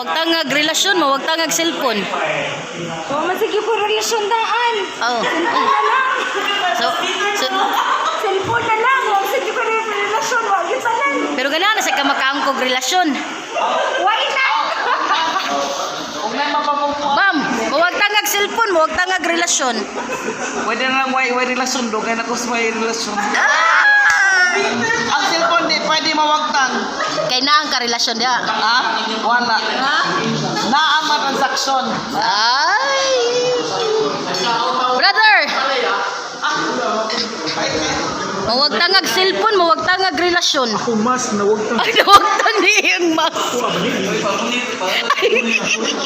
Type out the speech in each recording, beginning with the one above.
Mawagtangag relasyon, mawagtangag cellphone. Oh, man sige po relasyon daan. Oh. Cellphone na lang. So Cellphone na lang. Wa sige po relasyon, wa gyud tanan. Pero ganahan na sa ka makaangkog relasyon. Why not? Ma'am, mawagtangag cellphone, mawagtangag relasyon. Pwede na lang way relasyon do kay nako sa way relasyon. Ang cellphone di pwede mawagtang. Kay naang ka relasyon diha. Ha? Wala. Naa ma transaksyon. Ay! Brother! Mawagtangag cellphone, mawagtangag relasyon. Ako mas nawagtang. Ay, nawagtang ni iyang mas.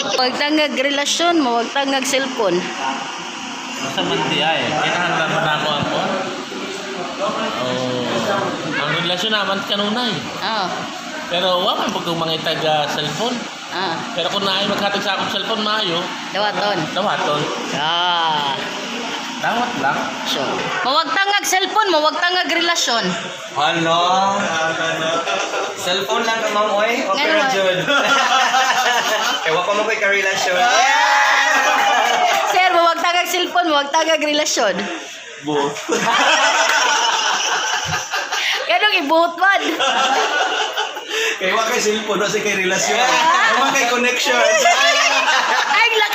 Mawagtangag relasyon, mawagtangag cellphone. Sa man di ay, kinahanglan man ako ang kuan. Oh, ang relasyon naman kanunay. Oh. Pero wa man pag mangitag cellphone. Ah, Pero kung naay maghatag sa akong cellphone maayo, dawaton. dawaton. Ah. Dawat lang. So, mawagtangag cellphone, mawagtangag relasyon. Hala. Cellphone lang ka, ma'am, oy. Okay Nga ra naman. jud. Kay wa pa mo ko'y karelasyon. Sir, mawagtangag cellphone, mawagtangag relasyon. Both. Ganong ibuhot man. Kay wa kay cellphone, wa say kay relasyon. Wa kay connection. Ay, lak.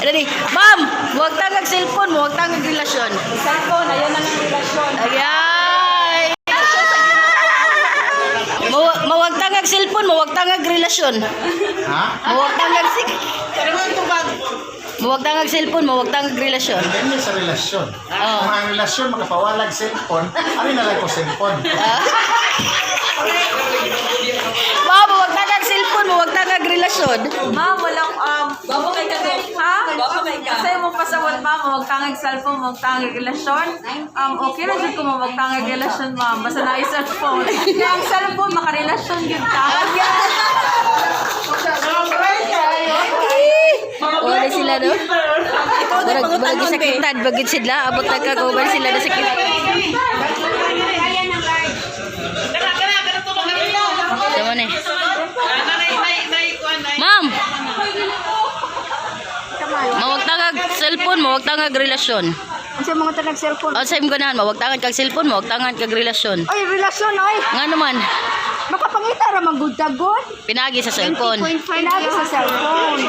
Ano ni? Ma'am, mawagtangag cellphone, mawagtangag relasyon. Cellphone, ayun na lang relasyon. Ayay! Mawagtangag cellphone, mawagtangag relasyon. Ha? Mawagtangag sig. Mawagtangag cellphone, mawagtangag relasyon. Depende sa relasyon. Oo. Kung ang relasyon makapawalag cellphone, ano na lang ko cellphone? Ma'am, mawagtangag cellphone, mawagtangag relasyon. Ma'am, walang, kay ka, ha? Kasi mo pasawat, ma'am, huwag tangag cellphone, huwag tangag relasyon. Okay na jud ko ma'am, huwag tangag relasyon, ma'am. Basta na cellphone. Kaya ang cellphone, makarelasyon yun ta. Wala sila, no? Murag, murag sakitan, bagit sila. Abot na kaguban sila na sakit. Tama na eh. Ma'am! Mawagtangag cellphone, mawagtangag relasyon. Unsa mga tanag cellphone? O sa imong ganahan, mawagtangan kag cellphone, mawagtangan kag relasyon. Oy, relasyon oy. Nga naman, Makapangita ra man gud tagod. pinagi sa cellphone. Pinagi sa cellphone.